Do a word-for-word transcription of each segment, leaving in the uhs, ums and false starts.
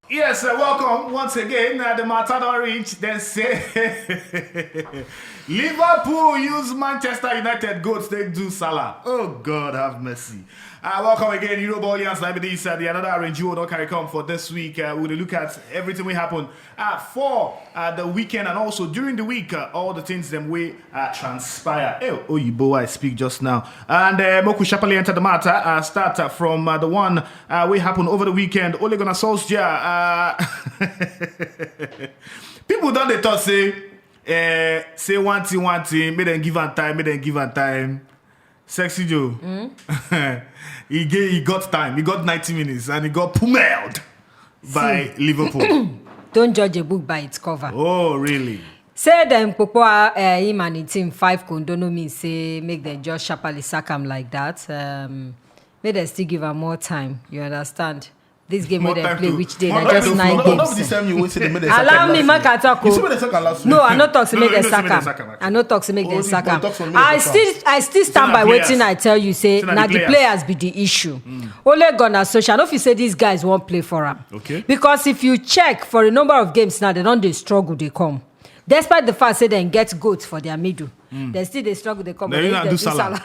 Yes, uh, welcome once again. Uh, the matter don't reach. Then say Liverpool use Manchester United goals. They do Salah. Oh God, have mercy. Uh, welcome again, Eurobolians. Like this, uh, the another arrange you don't carry come for this week. Uh, we'll look at everything we happen uh, for uh, the weekend and also during the week. Uh, all the things them we uh, transpire. Hey, Oyibo, I speak just now. And uh, Moku Shapali enter the matter. Uh, start uh, from uh, the one uh, we happen over the weekend. Ole Gunnar Solskjaer. Uh, people don't they talk say, uh, say one thing, one thing. Make them give am time. Make them give am time. Sexy Joe. Mm? he, gave, he got time. He got ninety minutes and he got pummeled by Liverpool. Don't judge a book by its cover. Oh, really? Say dem kpokpo uh, him and him team five kondo no mean say make dem just sharply sack am like that. Um, make dem still give am more time. You understand? This game wey dem play which day na just nine games. Allow me make I talk o. No, I no talk say make dem sack am. I no talk say make dem sack am. I still I still stand by wetin I tell you say na the players be the issue. Ole Gunnar Solskjaer, I no fit say these guys wan play for am. Okay. Because if you check for a number of games now, they don dey struggle dey come. Despite the fact say dem get goat for their middle, mm. They still dey struggle dey come. They do Salah.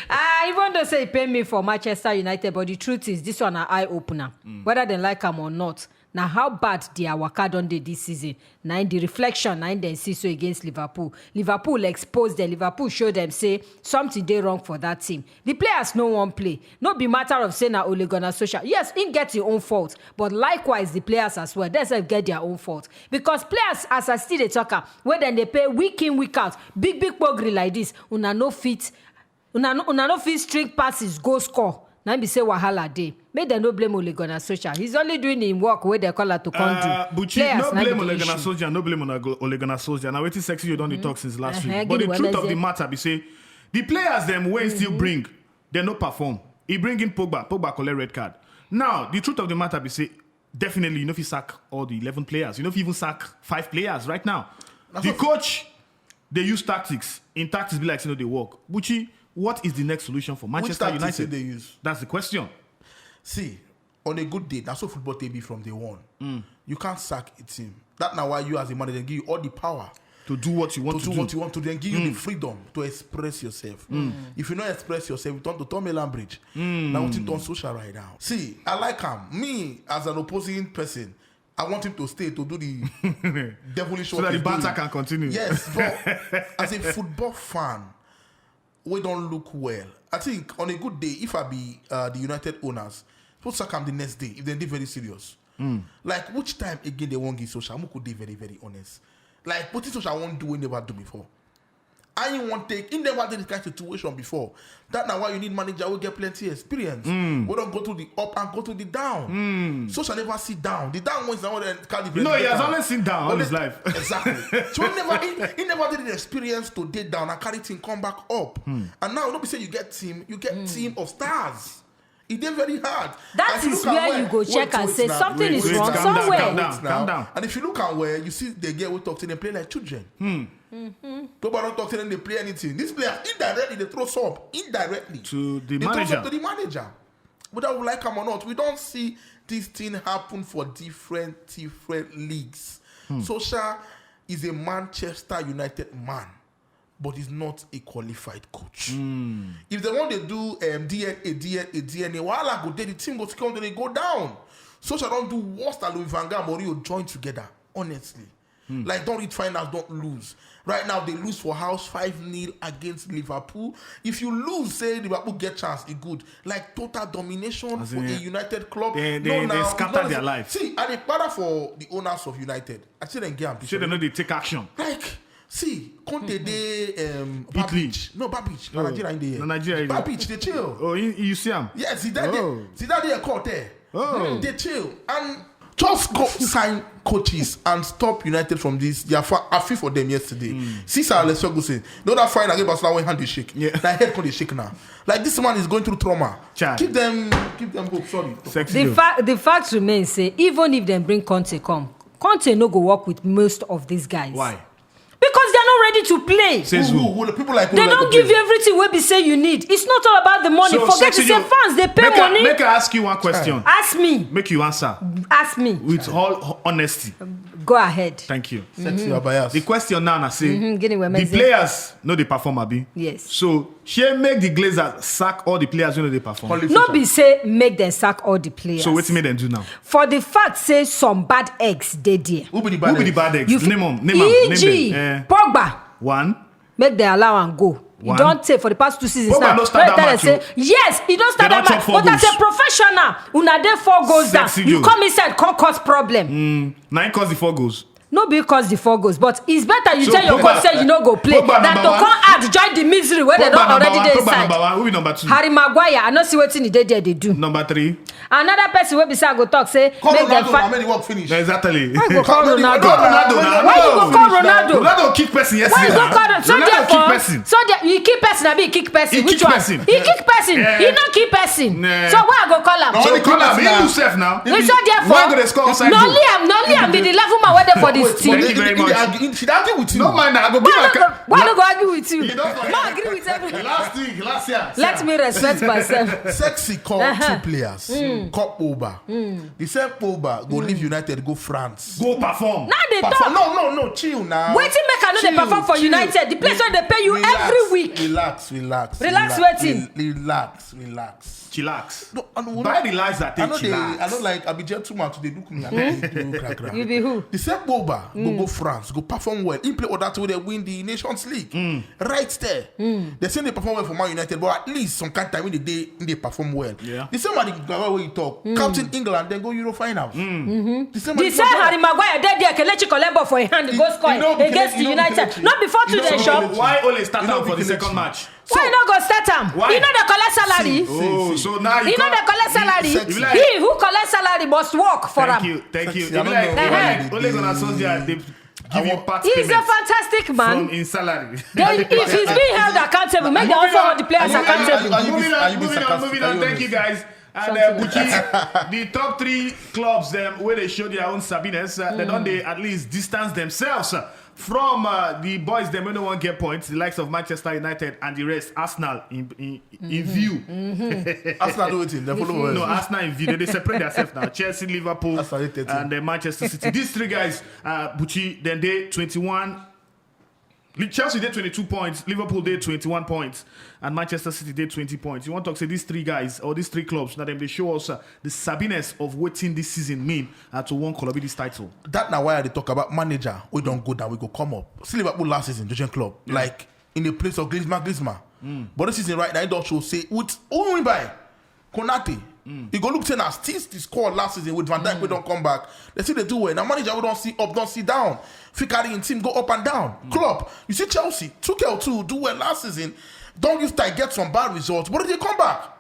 Ah, even though say e pay me for Manchester United, but the truth is this one na eye opener. Mm. Whether they like am or not, na how bad their waka don dey this season. Na in the reflection na in dem see so against Liverpool. Liverpool expose them. Liverpool show them say something dey wrong for that team. The players no wan play. No be matter of say na Ole Gunnar Solskjaer. Yes, im get im own fault, but likewise the players as well. Dem sef get their own fault because players, as I still dey talk am, wey dem dey pay week in week out, big big pogri like this, una no fit, una no, una no fit string passes go score. Na im be say wahala dey. Make dem no blame Ole Gunnar Solskjaer. He's only doing im work wey dem call am to come do. Uh, Buchi, players no blame Ole Gunnar Solskjaer. No blame Ole Gunnar Solskjaer. Na wetin Sexy you don dey talk since last week. But the truth of the matter be say the players dem wey still bring, dem no perform. He bring in Pogba. Pogba collect red card. Now the truth of the matter be say definitely you no fit sack all the eleven players. You no fit even sack five players right now. The coach dey use tactics. In tactics be like say no dey work. Buchi, what is the next solution for Manchester United? Which tactics dey use? That's the question. See, on a good day, that's what football take be from day one. Mm. You can't sack a team. That na why you as a manager give you all the power to do what you want to, to do, what you want to do, and give you the freedom to express yourself. Mm. If you not express yourself, you turn to Tom Lambridge. Mm. Now what you turn social right now. See, I like him. Me as an opposing person, I want him to stay to do the devilish work. So that the banter can continue. Yes, but as a football fan, we don't look well. I think on a good day, if I be uh, the United owners, put Saka the next day if they dey very serious. Mm. Like which time again they won't give social? Muku dey very very honest. Like what is social won't do we never do before. I won't take in never did this kind of situation before. That now why you need manager who get plenty experience. Mm. We don't go to the up and go to the down. Mm. Social never sit down. The down ones now then carry. No, he has always sit down all his life. Exactly. So he never he, he never did the experience to dey down and carry thing come back up. Mm. And now don't be say you get team, you get mm. team of stars. E dey very hard. That is where you go check and say something is wrong somewhere. Calm down, calm down. And if you look at where you see the girl who talk say they play like children. Hmm. Mm-hmm. Pogba don't talk say they play anything. This player indirectly they throw up indirectly to the manager. To the manager. Whether we like him or not, we don't see this thing happen for different different leagues. Hmm. Solskjaer is a Manchester United man. But he's not a qualified coach. Mm. If they want to do um, D N A, D N A, D N A, while I go there, the team go to come, they go down. Solskjaer don't do worse than Louis van Gaal and Mourinho join together, honestly. Mm. Like, don't reach finals, don't lose. Right now, they lose for house five nil against Liverpool. If you lose, say Liverpool get chance, it good. Like, total domination as for a United club. They, they, no, they now, scatter their life. See, and it better for the owners of United. I see them get ambitious. Say they know they take action. Like, see, Conte dey um, Italy. Babich. No, Babich. Na Nigeria in the air. Na Nigeria in the air. Babich, they chill. Oh, you, you see him? Yes, he did. Oh. See that they caught there. Oh. They chill and just go sign coaches and stop United from this. They are far, I feel for them yesterday. Mm. See Sir Alex Ferguson. No that fine against Barcelona when hand they shake. Yeah. That head can they shake now. Like this man is going through trauma. Child. Keep them, keep them hope. Sorry. Sexy the, fa- the fact remains say even if they bring Conte come, Conte no go work with most of these guys. Why? Because they are Not ready to play. Says Who, who? who, who the people like They who like don't to give play? You everything wey be say you need. It's not all about the money. So, Forget to Sexy say Joe, fans dey pay make money. I, make I ask you one question. Ask me. Make you answer. Ask me. With all honesty. Go ahead. Thank you. Sexy, you are biased. The question now, I say, Mhm, gini we the mention. Players no dey perform, abi? Yes. So, shey make the Glazers sack all the players wey no dey perform. Only No future. be say make dem sack all the players. So, wetin make dem do now? For the fact say some bad eggs dey there. Who be the bad Who be the eggs? bad eggs? You fit- Name am. Name am. Name E G, them. Eh. Pogba, One. make dem allow am go. You One. Don take for the past two seasons Pogba now. no start Tell that dem match, say o. Yes, he don start They that don match. chop four But as a goals. Professional, una dey four goals down. Sexy You Joe. Come inside, come cause problem. Mm, na him cause the four goals. No be cause the four goals, but it's better you So tell your Pogba- coach say you no go play Pogba than to number one. Come add join the misery wey dem Pogba don number already one. dey Pogba inside. Number one. Who be number two? Harry Maguire, I no see wetin he dey there dey do. Number three. Another person wey be say I go talk say Call make dem Ronaldo fa- na make the work finish. Exactly. Why you go call Call Ronaldo? Ronaldo. Ronaldo na. Why you go call Finish now. Ronaldo? Ronaldo kick person Why yesterday. you go Now. call Ronaldo? So Ronaldo therefore, kick person. So there, he kick person, abi he kick person. He Which kick one? Person. He kick person. Yeah. He no kick person. Nah. So why I go call am? No, So he kick call am. person He now. lose self now. He so therefore, Why go dey score offside no goal? Liam, no Liam be the level man wey dey for the Wait, team. Thank you very he- he- much. he- She dey argue with you. No mind, I go be Why like. no go, why no go argue with you? You don't fight. Ma agree with everything. Last week, last year. Let me respect myself. Sexy call Uh-huh. two players. Call Pogba. The same Pogba go leave United, go France. Go perform. Now they Perform. talk. No, no, no. Chill now. Wetin make I no dey Chill, perform for chill. United? The place where they pay you Relax, every week. Relax, relax. Relax relax, wetin? re- Relax, relax. Chillax. No, I don't Buy the lies that I take know they, chillax. I don't like. I be gentleman to dey look me. I don't dey do crack, crack. You be who? The same Pogba go go France, go perform well. He play other two, they win the Nations League. Right there. They say they perform well for Man United, but at least some kind time when they dey, they perform well. Yeah. The same man, the guy wey you talk, captain England, then go Euro finals. The same The man, same Harry Maguire dey there, Kelechi collect ball for him hand, go score You know, against you the know, United. Kelechi. Not before two You know, day Kelechi. shop. Why only start You know out for the Kelechi. Second match? Why you no go start am? Why? He no dey collect salary. See, Oh, see. So now you He no come- dey collect salary. Sexy. You like- He who collect salary must work for Thank am. You, thank you. Sexy, I You be don't like, know you be why like they Ole do- Gunnar Solskjaer. They give I you want- part He's a payment fantastic from man. His salary. Then if he's being held accountable, make the Moving offer on. all the players Moving on. Accountable. Are you, are you, Moving are on, you being moving on, sarcastic? moving Are on. You Thank you honest? guys. And uh, Buchi, the top three clubs them where they show their own Sabines, uh, they don't they at least distance themselves uh, from uh, the boys them when no one get points, the likes of Manchester United and the rest, Arsenal in in, in view. Arsenal do wetin? They follow No, well. Arsenal in view. They, they separate themselves now. Chelsea, Liverpool, Arsenal dey thirteen. and uh, Manchester City. These three guys, uh, Buchi, then they twenty-one. Li- Chelsea dey twenty-two points, Liverpool dey twenty-one points, and Manchester City dey twenty points. You want to say these three guys or these three clubs now? Them they show us uh, the Sabines of waiting this season mean uh, to one Colombia this title. That na why I dey talk about manager. We don't go down, we go come up. See Liverpool last season, Jurgen Klopp, like in the place of Griezmann, Griezmann. But this season right now, he don show say with who we buy, Konate. He go look say na still the score last season with Van Dijk, we don't come back. They see they do well. Now manager we don't see up, don't see down. Fit carry in team go up and down. Klopp, you see Chelsea, Tuchel too do well last season. Don't use tie get some bad results, but they come back.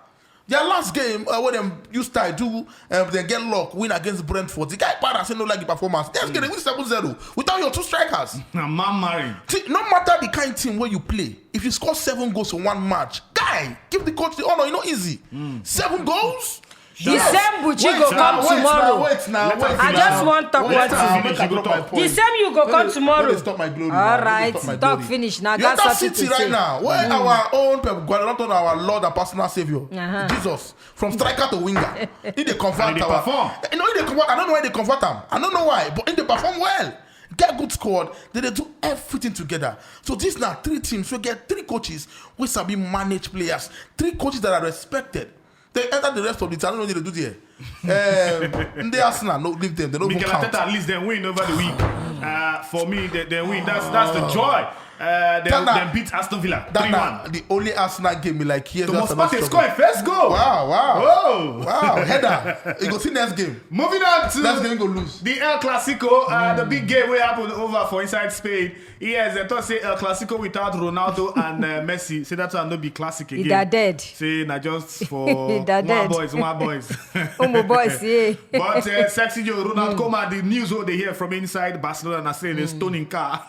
Their last game uh, where them use tie do, um, they get luck win against Brentford. The guy para say no like the performance. Next game they win seven zero without your two strikers. Now man marrying. See, no matter the kind team where you play, if you score seven goals in one match, guy, give the coach the honor. You know, easy. Seven goals. The same Buchi Wait go now, come wait tomorrow. Now, wait now, wait I now. just want talk Wait one now, thing. make I drop my point. The same you go No, come no, tomorrow. No, dey stop my glory. All Now. No, dey right, stop my talk glory. Finish now. You Gas enter City City right say. Now. Where our own Pep Guardiola, not our Lord and personal Savior, Uh-huh. Jesus, from striker to winger, he dey convert And he dey our. Perform. You know, he dey convert. I don't know why they convert him. I don't know why, but he dey perform well. Get good squad. They dey do everything together. So these now three teams. We get three coaches. We sabi manage players. Three coaches that are respected. They enter the rest of the team. I don't know what they do there. Um, the Arsenal, no, leave them. They don't Mikel count. Arteta at least then win over the week. Uh, for me, they, they win. That's that's the joy. Uh, they, That na- they beat Aston Villa That three na one. The only Arsenal game me like years. Thomas Arsenal Partey struggle. Score a first goal. Wow, wow. Oh. Wow, header. You go see next game. Moving on to Next game go lose. The El Clasico, uh, the big game where happened over for inside Spain. Yes, they thought say El Clasico without Ronaldo and uh, Messi. Say that one no be classic again. He da dead. Say na just for He da one dead. Boys, one boys. Umu boys, yeah. But uh, Sexy Joe, Ronald Koeman, the news what they hear from inside Barcelona, na saying a stoning car.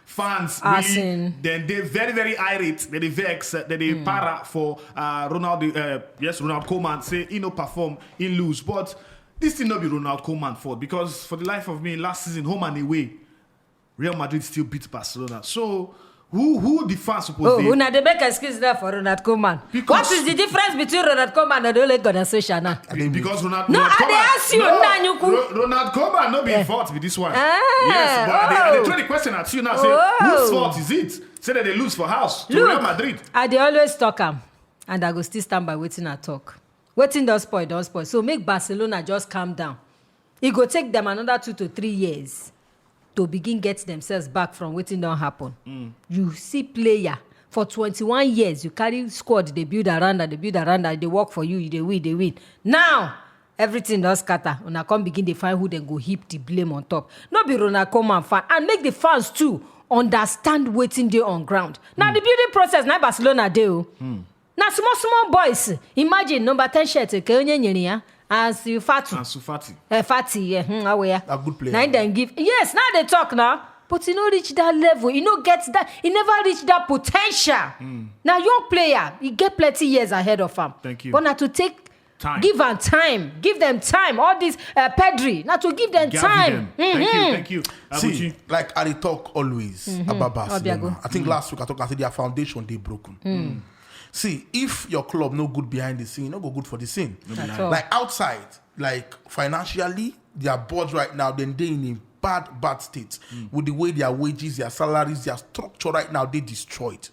Fans As really, in- then they very very irate. They dey vex. They dey para for uh, Ronald. Uh, yes, Ronald Koeman say he no perform, he lose. But this thing no be Ronald Koeman fault because for the life of me last season, home and away, Real Madrid still beat Barcelona. So who who the fans suppose Oh, dey? Una dey make excuse there for Ronald Koeman. Because- What is the difference between Ronald Koeman and Ole Gunnar Solskjaer now? Be- because Ronald No, Ronald I dey Koeman- ask you, no, Nanyuku. Ro- Ronald Koeman no be in fault with this one. Ah, Yes, but I dey, I dey oh. throw the question at you now. Say Oh. Whose fault is it? Say that they lose for house to Look, Real Madrid. I dey always talk am, and I go still stand by wetin I talk. Wetin don spoil don spoil. So make Barcelona just calm down. E go take them another two to three years to begin get themselves back from wetin don happen. You see player for twenty-one years, you carry squad dey build around and dey build around and dey work for you, you dey win, dey win. Now everything don scatter. Una come begin dey find who dem go heap the blame on top. No be Ronald Koeman fan, and make the fans too understand wetin dey on ground. Na the building process na Barcelona dey o. Na small small boys. Imagine number ten shirt ke onye nyere ya, Ansu Fati. Ansu Fati. Eh, Fati, yeah, hmm, how ya? A good player. Na dem give. Yes, now they talk now. But e no reach that level. E no get that. E never reach that potential. Na young player. E get plenty years ahead of am. Thank you. But na to take Time. Give am time. Give them time. All this uh, Pedri. Na to give them Gavi time. Dem. Thank you, thank you. See, Abuchi. Like I dey talk always about Barcelona. Obiago. I think last week I talk, I said their foundation dey broken. See, if your club no good behind the scene, e no go good for the scene. At all. Like outside, like financially, their board right now, then they in a bad, bad state with the way their wages, their salaries, their structure right now, they destroyed.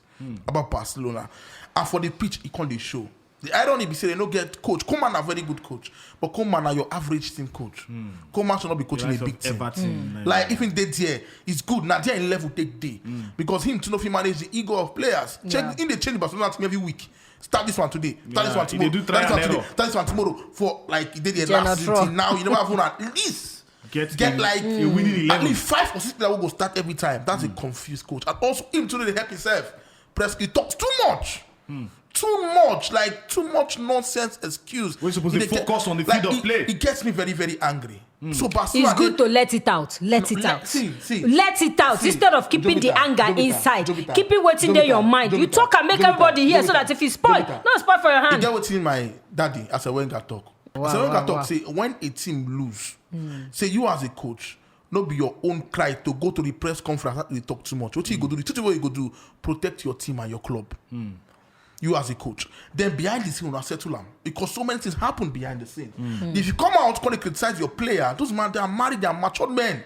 About Barcelona. And for the pitch, e come dey show. The irony be say they no get coach. Koeman na very good coach, but Koeman na your average team coach. Koeman should not be coaching a Rise of big team. Everton, Like if him dey there, it's good. Na there in level take dey because him too no fit manage the ego of players. Check Yeah. him dey change the Barcelona team every week. Start this one today. Start this Yeah, one he tomorrow. dey do Start this trial one and today. error. Start this one tomorrow. For like he did the General last Trump. season. Now you never have one at least Get get the- like a winning at eleven. Least five or six players who go start every time. That's a confused coach. And also him too dey help himself. Prescott talks too much. Too much, like too much nonsense excuse. We suppose He dey dey focus on the like, field of he- play. It gets me very, very angry. So Barcelona, It's good to let it out. Let it Let- out. See, see. Let it out See, instead of keeping the Jovita, anger Jovita, inside. Jovita, Keeping wetin dey your Jovita, mind. You Jovita, talk and make Jovita, everybody hear so Jovita, that if you spoil, Jovita. No spoil for your You hand. Get wetin my daddy as a Wenger talk. Wow, As a Wenger wow, talk, wow. Say when a team lose, say you as a coach, no be your own cry to go to the press conference after they talk too much. What you go do? The two things you go do, protect your team and your club. You as a coach. Then behind the scene, una settle am because so many things happen behind the scene. If you come out, come and criticize your player, those men, they are married, they are matured men.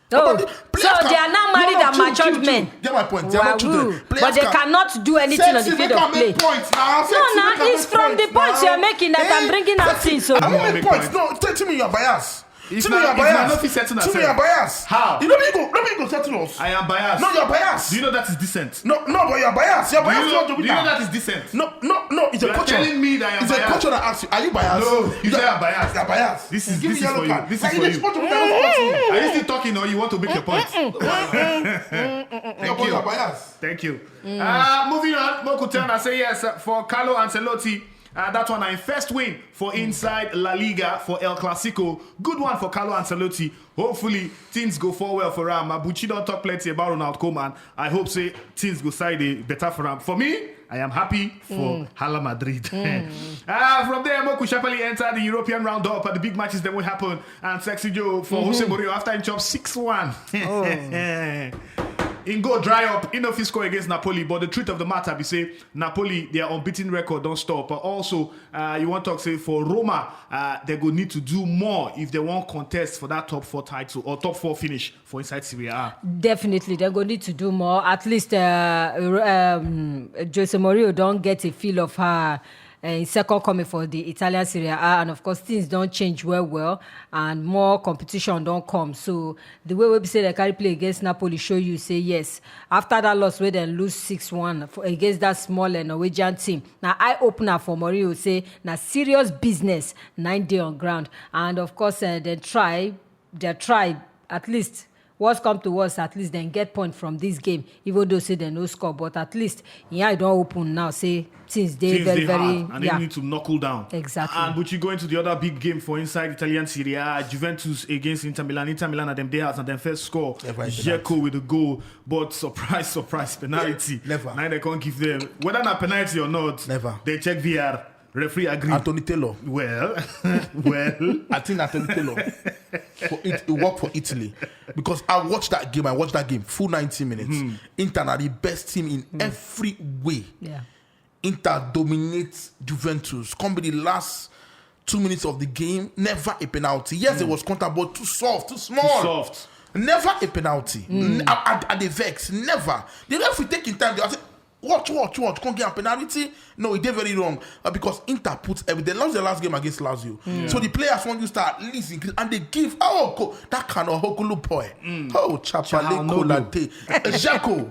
Oh, But the so players they are now married chill, and chill, matured chill, men. Chill. Get my point. They are not Wahoo. Children. Players But they can- cannot do anything on the Sexy, field make of I play. make points now. No, Sexy, now make I it's make from the points points now. you're making that I'm bringing out Sexy, things, so- I won't Make make points. points. No, tell me you're biased. If Tell me na- you're if na biased. no fit settle Tell me na you're settle. Biased. How? You know me go, let me go settle us. I am biased. No, you're biased. Do you know that is decent? No, no, but you're biased. You're Do you biased. know, You're do you know that is decent? No, no, no. It's a You are question. Telling me that I am It's a biased. Question I ask you. Are you biased? No, you You're- say I'm biased. You're biased. This is- Give this me is yellow for you. Card. This Like, is you for just you. want to be honest. Are you still talking or you want to make your point? You're you. Biased. Thank you. Uh, moving on, Mokutana say yes for Carlo Ancelotti. Uh, that one, a first win for inside La Liga for El Clasico. Good one for Carlo Ancelotti. Hopefully, things go for well for him. Abuchi don't talk plenty about Ronald Koeman. I hope say things go side dey better for him. For me, I am happy for Hala Madrid. Uh, from there, Moku Shapeli entered the European roundup. The big matches that will happen. And Sexy Joe for Jose Mourinho after he chopped six one. In goal dry up, he no fit score against Napoli. But the truth of the matter be say Napoli, their unbeaten record don't stop. But also, uh, you want to talk say for Roma, uh, they go need to do more if they want contest for that top four title or top four finish for inside Serie A. Definitely, they're going to need to do more. At least, uh, um, Jose Mourinho don't get a feel of her uh, second coming for the Italian Serie A, and of course, things don't change well, well, and more competition don't come. So the way we say they carry play against Napoli show you say yes. After that loss, where they lose six one for- against that small uh, Norwegian team, now eye opener for Mourinho say na serious business nine day on ground, and of course, uh, they try, they try at least. Worst come to worst, at least dem get point from this game, even though say dem no score, but at least im eye don open now say things dey Things very dey very hard and yeah. They need to knuckle down. Exactly. And but you go into the other big game for inside Italian Serie A, Juventus against Inter Milan. Inter Milan at them day house and then first score. Never a Dzeko with a goal, but surprise, surprise, penalty. Never. Now they can't give them whether not penalty or not. Never. They check V R. Referee agree. Anthony Taylor. Well, well. I think Anthony Taylor. For it, it worked for Italy because I watched that game. I watched that game full ninety minutes. Inter are the best team in every way. Yeah. Inter dominate Juventus. Come be the last two minutes of the game. Never a penalty. Yes, it was counter, but too soft, too small. Soft. Never a penalty. N- I, I, I dey vex. Never. The referee taking time. They say, watch, watch, watch. Can't get a penalty. No, it did very wrong uh, because Inter put every. They lost the last game against Lazio. So the players want you start leasing and they give. Oh, co- that kind of Hokulu boy. Oh, Chapale Calhanoglu. Colate. Xhaka.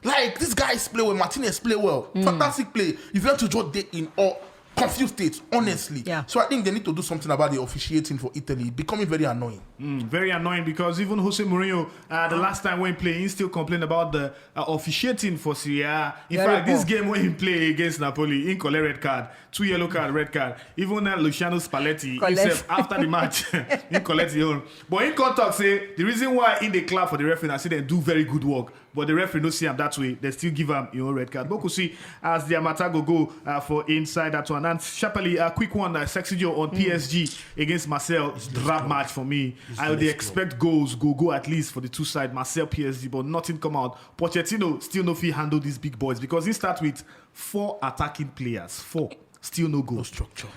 Like these guys play well. Martinez play well. Fantastic play. Juventus just dey in awe. Confused state, honestly. Yeah. So I think they need to do something about the officiating for Italy. It's becoming very annoying. Mm, very annoying because even Jose Mourinho, uh, the last time when he played, he still complained about the uh, officiating for Serie A. In Very fact, this poor. Game when he played against Napoli, he collect red card, two yellow card, red card. Even uh, Luciano Spalletti Collect. Himself after the match, he collect his own. But he come talk say the reason why in the club for the referee, I see them do very good work. But the referee no see him that way. They still give him your own red card. But we see as the Amata go go uh, for inside that one. And sharply, a quick one, uh, Sexy Joe on P S G against Marseille. Drab match for me. I would expect goals go go at least for the two side Marseille P S G, but nothing come out. Pochettino still no fit handle these big boys because he start with four attacking players, four still no goal. Structure.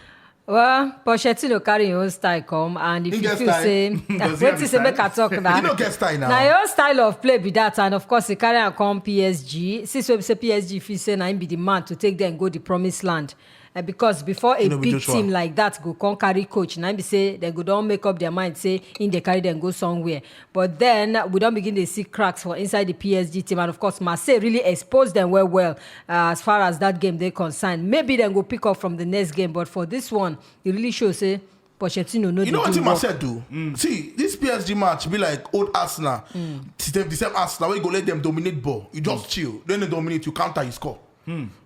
Well, Pochettino carry your own style come, and if He you get feel style. say, Does he have wetin the say make style? I talk You now. know, get style now. Na your style of play be that, and of course, he carry am come P S G. Since we say P S G, if you say na him be the man to take them go the promised land. Uh, because before a You know, be big Joshua. Team like that go come carry coach, na him be say they go don make up their mind say him dey carry them go somewhere. But then we don begin dey see cracks for inside the P S G team, and of course Marseille really expose them well well uh, as far as that game dey concerned. Maybe dem go pick up from the next game, but for this one, e really show say Pochettino no dey You know what do team work. Marseille do? See, this P S G match be like old Arsenal. The, same, the same Arsenal where you go let them dominate ball. You just chill. Then they dominate, you counter, you score.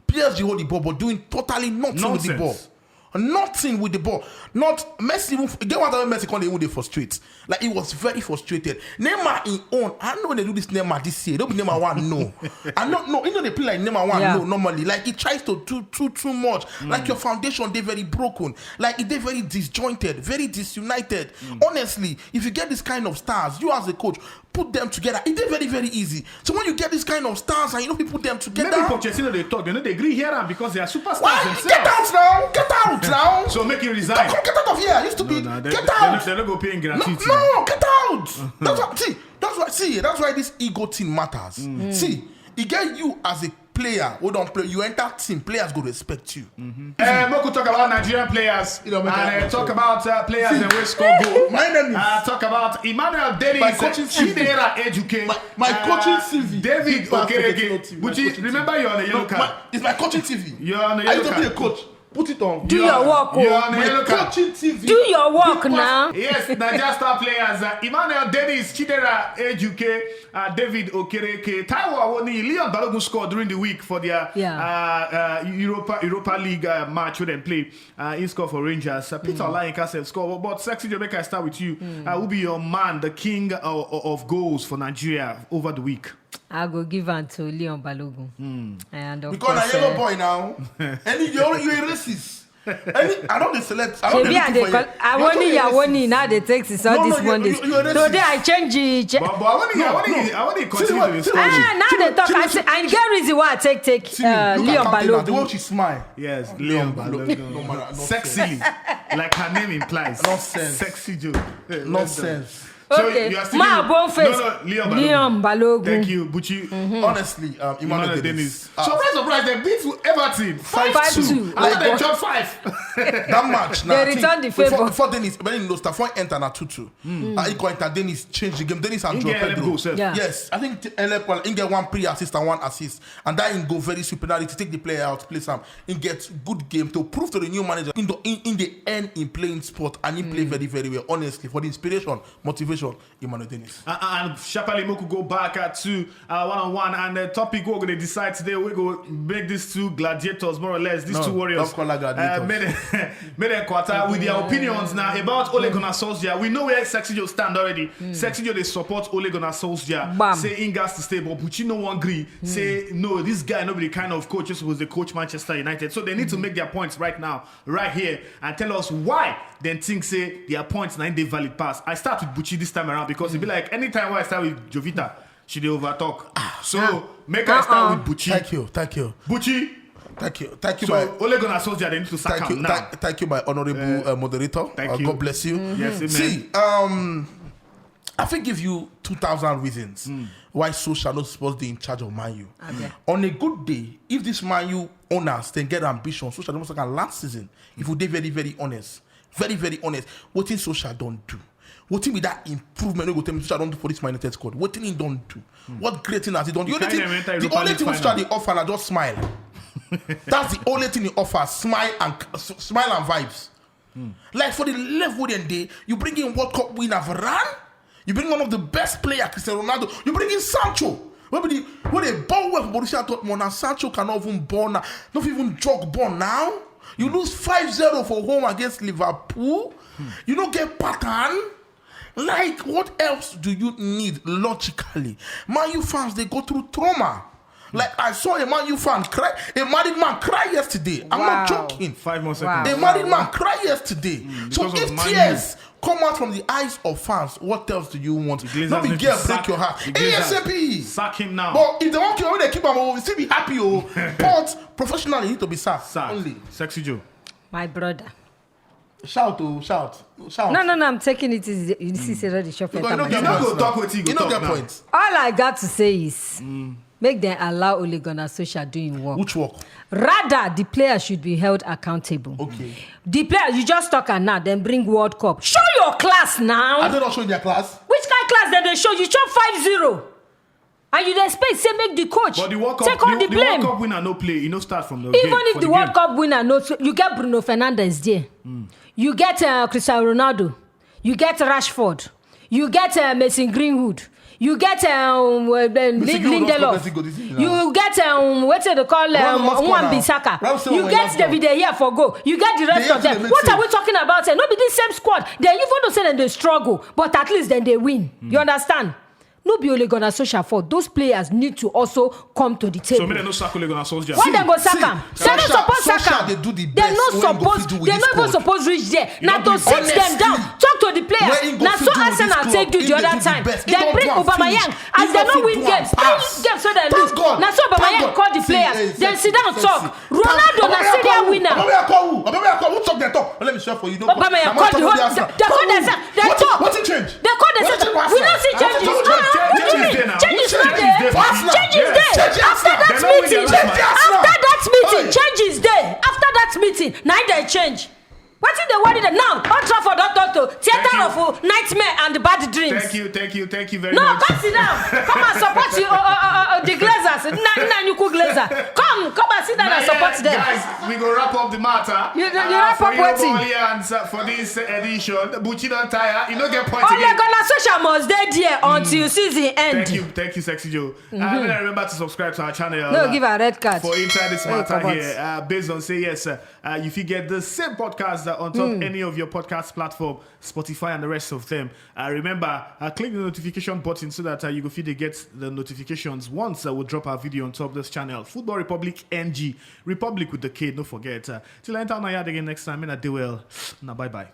P S G hold the ball, but doing totally nothing with the ball. Nonsense. Nothing with the ball. Not Messi. Even, get what Messi can't even dey frustrate. Like he was very frustrated. Neymar in own. I don't know when they do this Neymar this year. Don't be Neymar one no. I don't know. You know they play like Neymar one Yeah. no normally. Like he tries to do too too much. Like your foundation they very broken. Like it they very disjointed, very disunited. Honestly, if you get this kind of stars, you as a coach put them together. It they very very easy. So when you get this kind of stars and you know people put them together, Maybe Pochettino they talk, they know they agree here am because they are superstars why themselves. Get out now? Get out now. So make you resign. Come, come get out of here. Used to No, be no, they, get they, out. They, they no go pay him No, gratuity. No, get out. That's what see. That's why see. That's why this ego thing matters. See, you get you as a player who don't play. You enter team, players go respect you. Uh, make we talk about Nigerian players You know, make and I- uh, talk about uh, players See, that will score goal. my enemies. Uh, talk about Emmanuel Dennis, My coaching C V. Chidera Ejuke, My, my uh, coaching C V. David Big pass for the Okereke. team. My Buchi, coaching remember C V. you're on a yellow No, card. my, it's my coaching C V. You're on a I yellow used to be a card. Coach. Put it on. Do your work, You're oh. on a My yellow card. coaching C V. Do your work Big pass. now. Yes, Niger star players uh, Emmanuel Dennis, Chidera Ejuke, uh, David Okereke, Taiwo Awoni, Leon Balogun scored during the week for their Yeah. uh, uh, Europa Europa League uh, match where they play. Uh, he scored for Rangers. Uh, Peter Olayinka sef score. But Sexy Joe, make I start with you. Uh, who be your man, the king of, of goals for Nigeria over the week? I go give am to Leon Balogun. And of Because course, na yellow uh, boy now. Any you you a racist. Any I don't dey select. I don't Shebi dey I look dey for call. it. I You want only ya racist. Woni now. They take this all No, these no, you- Mondays. you- you racist. Today I change it. But, but I want to, I No, want to, no. I want to See continue what- to see score. what- Ah, now see they what- talk. see I what- say I get reason why I take take See, uh, look Leon at Kante now, the way Balogun. she smile. Yes, Leon Leon Balogun. Balogun. No, no, no, no, Sexily, like her name implies. Nonsense. Sexy Joe. Nonsense. So Okay, you are still Ma giving- Bonfe. No, no, Leon Balogun. Leon Balogun. Thank you, Buchi. Honestly, um, Emmanuel Emmanuel Dennis. Dennis. Ah, Surprise, surprise, they beat Everton. Five Five two. two. After they Like, chop five. That match now. They I think return the before- favour. Before Dennis, when he lost, Stefan enter na two two. Uh, he go enter. Dennis change the game. Dennis and He Joao get eleven Pedro. goals, sef. Yeah. Yes, I think Elep he get one pre assist and one assist, and that he go very superiority take the player out, place am. He get good game to prove to the new manager in the in, in the end in playing sport and he play very very well. Honestly, for the inspiration, motivation. Emmanuel Dennis. Uh, uh, and sharply, Moku go back uh, to uh, one on one. And the topic we're going to decide today, we're going to make these two gladiators, more or less, these No, two warriors. don't call her gladiators. Uh, made, a, made a quarter with their opinions now about Ole Gunnar Solskjaer. We know where Sexy Joe stand already. Sexy Joe, they support Ole Gunnar Solskjaer. Bam. Say Ingas to stay, but Buchi no one agree. Say, no, this guy not be the kind of coach who was the coach Manchester United. So they need to make their points right now, right here, and tell us why then think say their points na they valid pass. I start with Buchi this time around because it be like anytime I start with Jovita, she dey over talk. So make I start Uh-uh. with Buchi. Thank you, thank you, Buchi. thank you, thank you, So my, Ole Gunnar Solskjaer, they need to sack thank him you, now. thank, thank you, my honorable uh, moderator. thank Uh, you. God bless you. Yes, amen. See, um, I think if you two thousand reasons why Solskjaer not supposed to be in charge of Man U. On a good day, if this Man U owners then get ambition, Solskjaer must like last season. If we dey very, very honest, very, very honest, what thing Solskjaer don't do? What thing with that improvement we go tell me Solskjaer don't do for this Man United squad? What thing he don't do? What great thing has he done? The only Carry thing, them enter the Europa only League thing final. Solskjaer they offer na just smile. That's the only thing he offers. Smile and s- smile and vibes. Like for the level then day, you bring in World Cup winner Varane, you bring one of the best player Cristiano Ronaldo, you bring in Sancho. What be the what they ball well for Borussia Dortmund and Sancho cannot even ball now, not even jog ball now. You lose five zero for home against Liverpool. You don't get pattern. Like what else do you need logically? Man U fans they go through trauma. Like I saw a Man U fan cry, a married man cry yesterday. I'm not Wow. Joking. Five more Wow. seconds. A married man cry yesterday. So because of if Man U. Tears come out from the eyes of fans, what else do you want? Glazers Not be need to girl break sack- your heart. the Glazers, ASAP. Sack him now. But if they want to, they keep him, oh, still be happy, oh. But professionally, he need to be sacked. Sack. Only. Sexy Joe. My brother. Shout, oh, shout. Shout. No, no, no, I'm taking it easy. You see, say the shop You at don't my get You no points go now. talk wetin you You go don't talk get now. Points. All I got to say is make them allow Ole Gunnar Solskjaer do him work. Which work? Rather, the player should be held accountable. Okay. The player, you just talk and now, then bring World Cup. Show your class now. Are they not showing their class? Which kind of class then they show? You chop five zero. And you dey expect say make the coach But the World take Cup, all the, the, the World blame. Cup winner no play. You no start from the Even game if for the the World game. Cup winner no, you get Bruno Fernandes there. You get uh, Cristiano Ronaldo. You get Rashford. You get uh, Mason Greenwood. You get um, uh, uh, Lin- Greenwood don score Lindelof. plenty goal this season now. You get um, what they call Ronaldo um, don score Wan now. Bissaka. Ronaldo You don get score. David De Gea for goal. You get the rest Gea of them. still dey What make are we talking about? Eh? No be this same squad. They even though say dem dey struggle, but at least then they win. You understand? No be Ole Gunnar Solskjaer fault. Those players need to also come to the So table. Make dem no sack Ole Gunnar Solskjaer. What dem go See, sack am? They no Solskjaer- suppose sack Solskjaer am. dey do the They best no when he go suppose. fit do with They this no even squad. suppose reach there. You Na no to do sit it. them down, Honestly, talk to the when players. he go Na fit so do with this Arsenal club, take do he the dey other do the time. best. He Then don bring do am Aubameyang. finish. As He they no no fit win do games, am pass. three games so they Thank lose. God. Na so See, Aubameyang eh, call the see, players. see, Then see, sit down see, talk. see. Ronaldo na Aubameyang serial come, winner. Aubameyang come, Aubameyang come. Who talk their talk? Let me share for you. No, Aubameyang I'm call not the talking whole. about Arsenal. They call Come on. themselves. They What- talk. What change? They call What themselves. change for We don't Arsenal? see changes. What Ah, change? what do you mean? Changes there now. Changes Changes there. there for Arsenal. you. Changes there. Changes there. After that They don't win the meeting, last match. after that meeting, Hey. Changes there. After that meeting, now they change. What if they worry them now? Old Trafford don turn to theater Thank of uh, nightmare and bad dreams. Thank you, thank you, thank you very No, much. Come sit down. Come and support you, uh, uh, uh, uh, the Glazers. Nna, nna, you cool Glazer. Come, come and sit down and Not support yet, them. Guys, we go wrap up the matter. You- you Uh, wrap for up you, wetin? Bolians, uh, for this edition, Buchi don tire. You no get point Ole again. Gunnar Solskjaer must dey there until season end. Thank you, thank you, Sexy Joe. Uh, and remember to subscribe to our channel. No, uh, give a red card. For inside this Hey, matter come on. here, uh, based on say yes, uh, uh, if you get the same podcast uh, on top any of your podcast platform, Spotify and the rest of them. Uh, remember, uh, click the notification button so that uh, you go fit dey get the notifications once uh, we drop our video on top this channel. Football Republic N G, Republic with the K, don't forget. Uh, till I enter on yard again next time, and I do well. Now, bye bye.